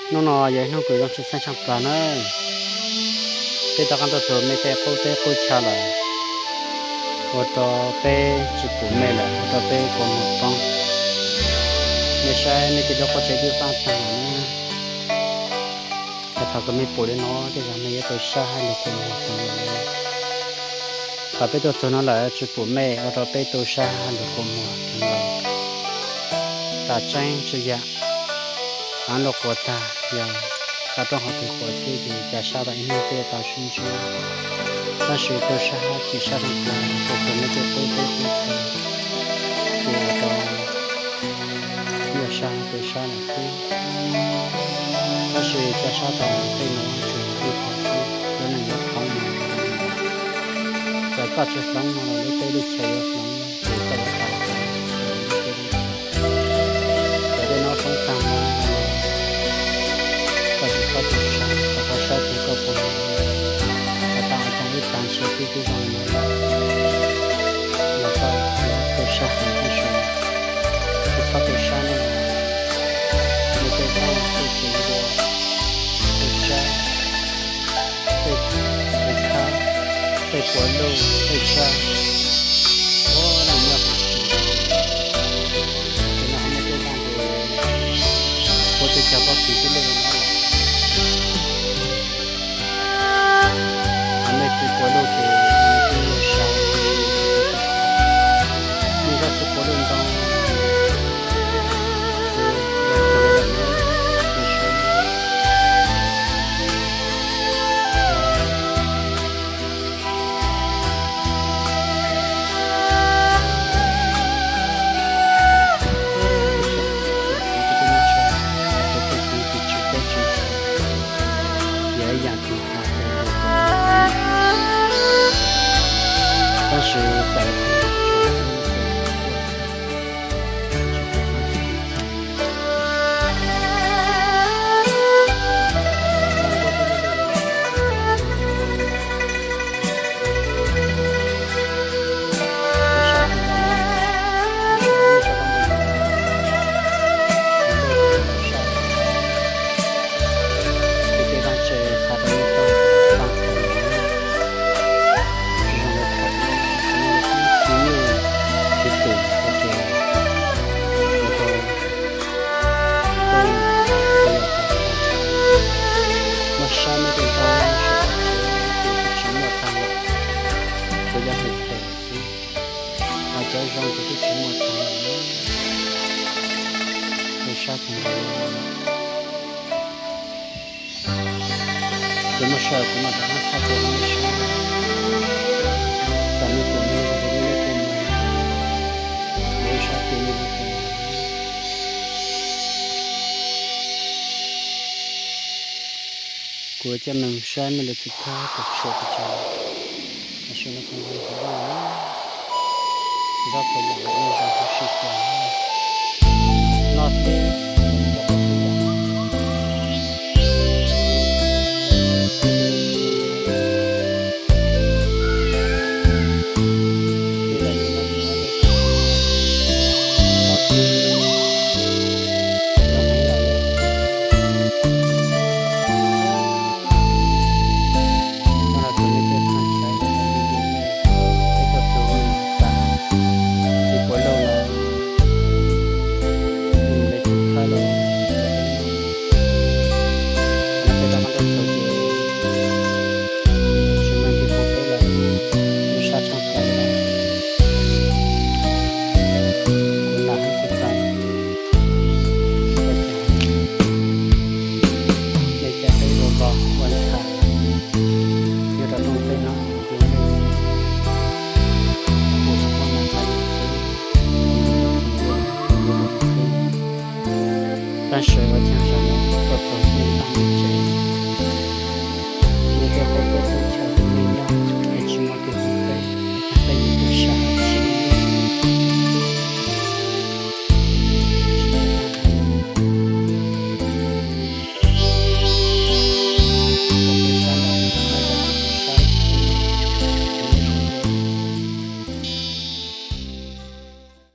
Hnub no yog ib hnub kws zoo tshaj tshaj plaws na. Peb rov qab tuaj txug mej tej qub teb qub chaw lawm, ua rau peb tsis pum mej lawm, ua rau peb kua muag poob. Mej saib mej tej lub qub tsev twb fab taag lawm na. Yog thaum kws mej pum li no tej zag mej yuav tau sab hab lug kua muag taag lawm. Thaum peb tuaj txug no lawm tsis pum mej ua rau peb tu sab hab lug kua muag taag lawm. Tam tseeb tsi yaam, av luj quas taag, yog tau roob hauv twg quas xwb ces ca sab tau ib hnub peb tau sib ntsib. Tab sis tu sab hab chim sab taag plaws, tuaj txug mej tej qub teb qub chaw, ces ua rau nyuaj sab tu sab lawm xwb. Tab sis ca sab tau tej nuav tsuas yog ib qho xwb, lub neej yuav poob mus. Txawm koj tsis hloov no los lub teb lub chaw yuav hloov, ces koj yuav tau hloov. Txawm tej nuav poob taag no, koj tsis txhob tu sab, koj txhob sab txug koj puas, koj tau ua tau ib taag ntshai tib tib zoo no los koj tu sab heev tab sis tsis txhob tu sab ne. Mej tej txhob tu tsev dua, tej tsab, tej txiv khab, tej puav luj, tej tsab, ua neej nyob huv si. Ces no mej tej zaaj tes puav tej cov pob kws twb lwj no lawm. Hos mej txiv puav luj ces mej twb sawv, mej txiv puav luj ntoo, txiv Yog ib yaam kws has tas, tab sis txawm Muaj sab mej tej ntoo sawv daws tsev ces kuj tsis muaj taag lawm, tsuas yog hais phem xwb, hos cov zoo ces kuj tsis muaj taag lawm. Muaj sab tsev ntawd, ces muaj sab kuv mam rov qab txhaj kuv muaj sab, txawm mej pum mej zoo li mej kuj muaj, muaj ib sab tes mej kuj muaj. Kuv coj mej saib mej lub txiv khab txaus tshuam pes tsawg, tam sim no kuv nqis hauv vaj na, zaub txhua yam los yeej zoo huv si tiag, noj teb, Kuv lam hab kuv txais, ua cas peb ua vos ua ntxhais nyob rau rooj teb no, kuv muaj nam qab yus xwb, kuv yuav lub xwb. Tab sis ua cas zaum no tuaj txog nej tag nej tsev,